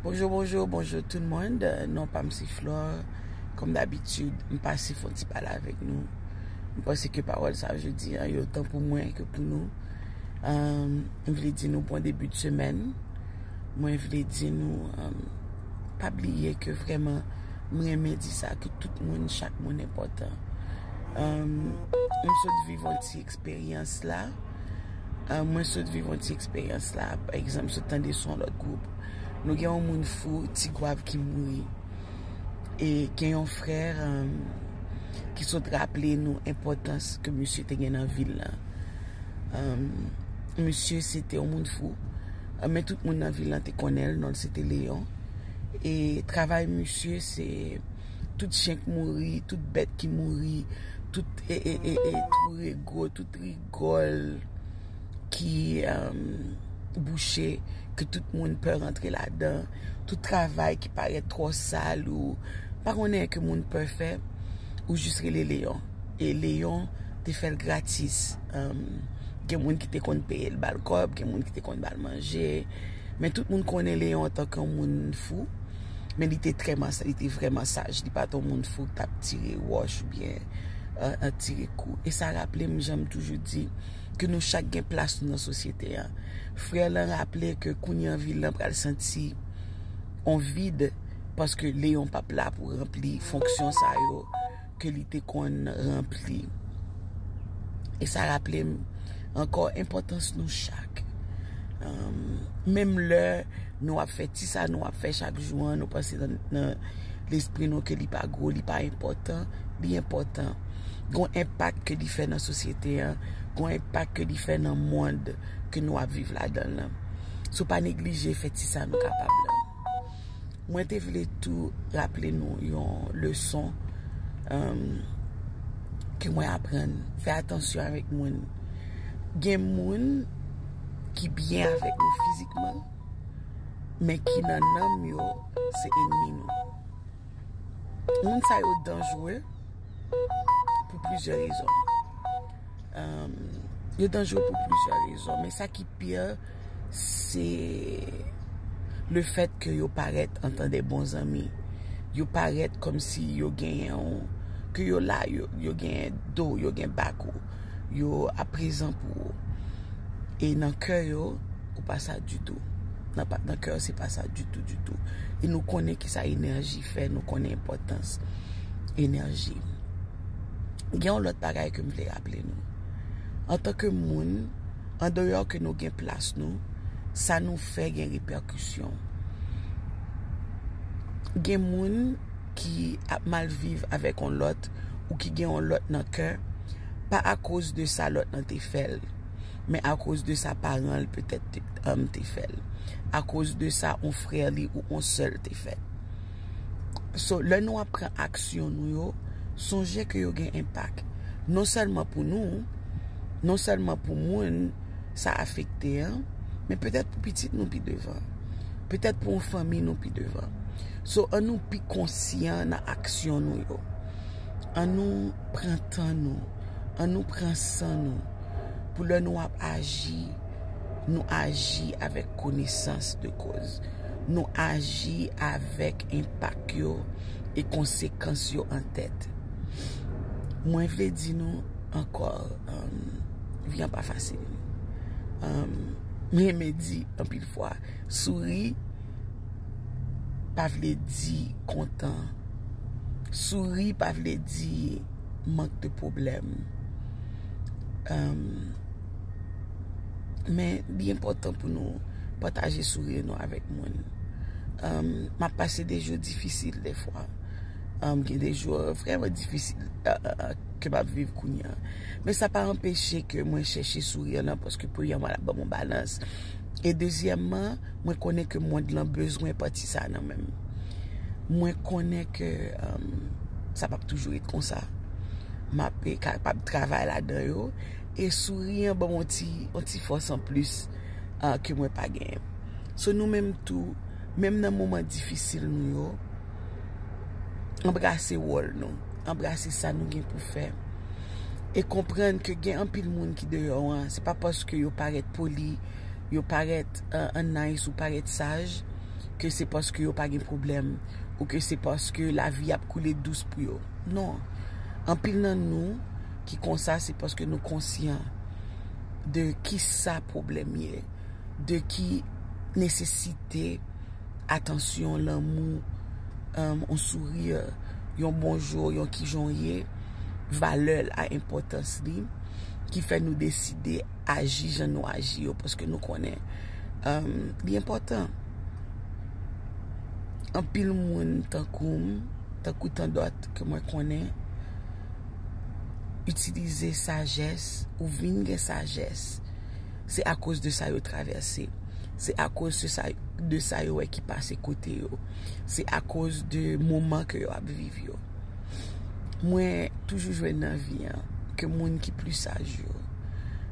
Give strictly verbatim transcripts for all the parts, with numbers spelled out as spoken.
Bonjou, bonjou, bonjou tout moun. Non pa m se Flore. Kòm dabitid, m pase fè yon ti pale avèk nou. M panse ke pawòl sa yo di an, yo tan pou mwen ke pou nou. Anm, m vle di nou bon debi de semèn. Mwen vle di nou, anm, pa bliye ke vrèman, m renmen di sa, ke tout moun, chak moun enpòtan. Anm, m sot viv yon ti eksperyans la. Anm, mwen sot viv yon ti eksperyans la. Pa egzanp, sot tande sou yon lòt gwoup. Nou gen yon moun fou, Ti Gwav ki mouri. E gen yon frè, anm, ki sot raple nou enpòtans ke misye te gen nan vil lan. Anm, misye se te yon moun fou. Anm, men tout moun nan vil lan te konnen l, non l se te Leyon. E travay misye se tout chen k mouri, tout bèt ki mouri, tout e, e, e, e, twou rego, tout rigòl ki, anm, bouche, ke tout moun pè rantre ladan, tout travay ki parèt twò sal ou pa konnen ke moun pè fè, ou jis rele Leyon. E Leyon te fè l gratis. Anm, gen moun ki te konn peye l ba l kòb, gen moun ki te konn ba l manje. Men tout moun konnen Leyon antanke yon moun fou. Men li te trè mas-, li te vrèman saj. Li pa t yon moun fou k t ap tire wòch oubyen, euh, euh, tire kou. E sa raple m, jan m toujou di, ke nou chak gen plas nou nan sosyete an. Frè lan raple ke kounye an vil lan pral santi on vid, paske Leyon p ap la pou ranpli fonksyon sa yo ke li te konn ranpli. E sa raple m ankò enpòtans nou chak. Anm, menm lè nou ap fè ti sa nou ap fè chak jou an, nou panse nan, nan lespri nou ke li pa gwo, li pa enpòtan, li enpòtan. Gon enpak ke li fè nan sosyete an, gon enpak ke li fè nan mond ke nou ap viv ladan l lan. So pa neglije fè ti sa nou kapab lan. Mwen te vle tou raple nou yon leson, anm, ke mwen aprann. Fè atansyon avèk moun. Gen moun ki byen avèk nou fizikman, men ki nan nanm yo se enmi nou. Moun sa yo danjere pou plizyè rezon. Anm, yo danjere pou plizyè rezon, men sa ki pi, se le fèt ke yo parèt antan de bon zanmi. Yo parèt kòmsi yo genyen w, ke yo la, yo, yo gen do, yo gen bak ou, yo ap prezan pou ou. E nan kè yo, ou pa sa ditou. Nan pa, nan kè yo, se pa sa ditou, ditou. E nou konnen kisa enèji fè, nou konnen enpòtans enèji. Gen yon lòt bagay ke m vle raple nou. Antanke moun, andeyò ke nou gen plas nou, sa nou fè gen repèkisyon. Gen moun ki ap mal viv avèk yon lòt ou ki gen yon lòt nan kè, pa akoz de sa lòt lan te fè l, men akoz de sa paran l petèt te, um, te fè l, akoz de sa yon frè li ou yon sè l te fè. So, lè nou ap pran aksyon nou yo, sonje ke yo gen enpak. Non sèlman pou nou, non sèlman pou moun sa afekte an, men petèt pou pitit nou pi devan. Petèt pou yon fanmi nou pi devan. So, ann nou pi konsyan nan aksyon nou yo. Ann nou pran tan nou. Ann nou pran san nou. Pou lè nou ap aji, nou aji avèk konesans de koz. Nou aji avèk enpak yo e konsekans yo an tèt. Mwen vle di nou ankò, um, vi an pa fasil. Um, m renmen di anpil fwa, souri pa vle di kontan. Souri pa vle di mank de pwoblèm. Um, men li enpòtan pou nou pataje souri nou avèk moun. Um, m ap pase de jou difisil defwa. Um, gen de jou vrèman difisil, uh, uh, uh, ke m ap viv kounye a. Men sa pa anpeche ke mwen chèche souri an nan, paske premyèman, l ap ban m yon balans. E dezyèmman, mwen konnen ke mond lan bezwen pati sa nan men m. Mwen konnen ke, um, sa p ap toujou ret konsa. M ap kapab travay ladan yo. E souri an ban m yon ti, yon ti fòs anplis, uh, ke mwen pa genyen. So nou menm tou, menm nan moman difisil nou yo, anbrase wòl nou, anbrase sa nou gen pou fè. E konprann ke gen anpil moun ki deyò an, se pa paske yo parèt poli, yo parèt, uh, uh, nice ou parèt saj, ke se paske yo pa gen pwoblèm, ou ke se paske lavi ap koule dous pou yo. Non. Anpil nan nou ki konsa, se paske nou konsyan de ki sa pwoblèm ye, de ki nesesite atansyon, lanmou, um, yon souri, yon bonjou, yon kijan w ye, valè l a, enpòtans li, ki fè nou deside aji jan nou aji yo, paske nou konnen, um, li enpòtan. Anpil moun tankou m, tankou tan dòt ke mwen konnen, itilize sajès, ou vin gen sajès, se akoz de sa yo travèse. Se akoz de sa, de sa yo wè ki pase kote yo. Se akoz de moman ke yo ap viv yo. Mwen toujou jwenn nan vi an ke moun ki pli saj yo,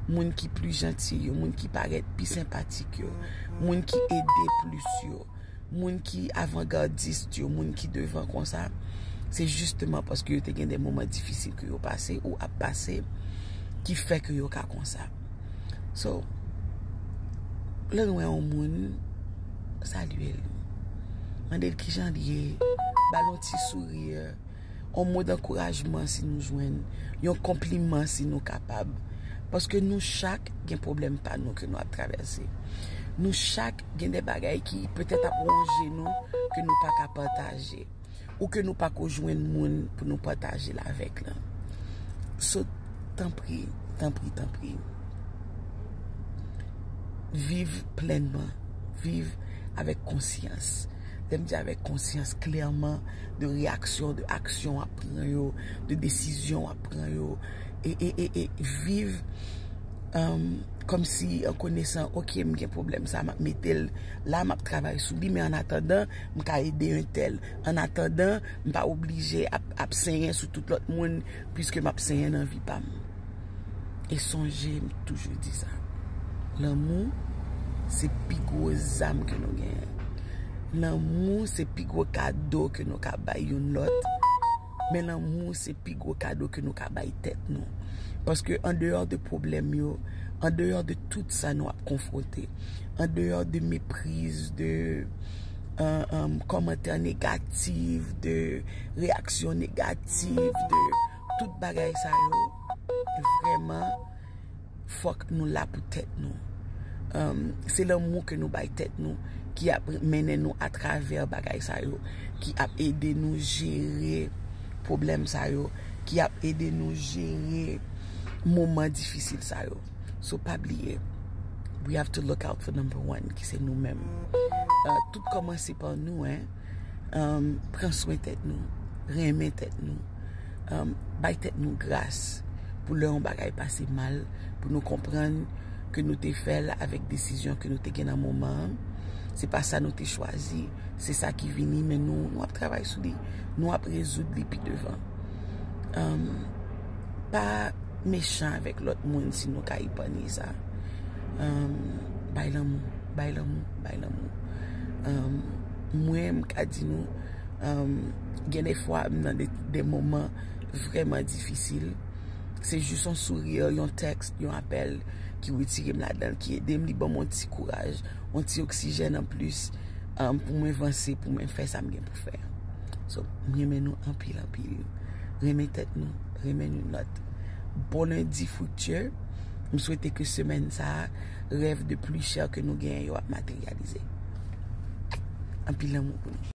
moun ki pli janti yo, moun ki parèt pi senpatik yo, moun ki ede plis yo, moun ki avangadis yo, moun ki devan konsa, se jisteman paske yo te gen de moman difisil ke yo pase ou ap pase ki fè ke yo ka konsa. So, lè n wè yon moun, salye l. Mande l kijan l ye, ba l yon ti souri, yon mo dankourajman si nou jwenn, yon konpliman si nou kapab. Paske nou chak gen pwoblèm pa nou ke nou ap travèse. Nou chak gen de bagay ki petèt ap wonje nou, ke nou pa ka pataje, ou ke nou pa ko jwenn moun pou nou pataje l avèk lan. So, tanpri, tanpri, tanpri, viv plènman, viv avèk konsyans. Lè m di avèk konsyans, klèman, de reyaksyon, de aksyon w ap pran yo, de desizyon w ap pran yo, e, e, e, e viv, um, kòmsi an konesan, oke, m gen pwoblèm sa, m ap mete l la, m ap travay sou li, men an atandan, m ka ede entèl. An atandan, m pa oblije ap, ap senyen sou tout lòt moun, piske m ap senyen nan vi pa m. E sonje, m toujou di sa. Lanmou, se pi gwo zam ke nou genyen. Lanmou, se pi gwo kado ke nou ka bay youn lòt. Men lanmou, se pi gwo kado ke nou ka bay tèt nou. Paske andeyò de pwoblèm yo, andeyò de tout sa nou ap konfwonte, andeyò de mepriz, de, euh, euh, kòmantè negatif, de reyaksyon negatif, de tout bagay sa yo, vrèman, fòk nou la pou tèt nou. Um, se lanmou ke nou bay tèt nou ki ap mennen nou atravè bagay sa yo, ki ap ede nou jere pwoblèm sa yo, ki ap ede nou jere moman difisil sa yo. So, pa bliye, we have to look out for number one, ki se nou menm. Uh, tout kòmanse pa nou, en. Um, pran swen tèt nou, renmen tèt nou, um, bay tèt nou gras pou lè yon bagay pase mal, pou nou konprann ke nou te fè l avèk desizyon ke nou te gen nan moman an. Se pa sa nou te chwazi, se sa ki vini, men nou, nou ap travay sou li, nou ap rezoud li pi devan. Um, pa mechan avèk lòt moun si nou ka epanye sa. Um, bay lanmou, bay lanmou, bay lanmou. Um, mwen, m ka di nou, um, gen de fwa, m nan de, de moman vrèman difisil. Se jis yon souri, yon tèks, yon apèl ki retire m ladan l, ki ede m, li ban m yon ti kouraj, yon ti oksijèn anplis, um, pou mwen vanse, pou mwen fè sa m gen pou fè. So, m renmen nou anpil, anpil. Renmen tèt nou, renmen youn lòt. Bon lendi friktye. M swete ke semèn sa a, rèv de pli chè ke nou genyen yo ap materyalize. Anpil lanmou pou nou.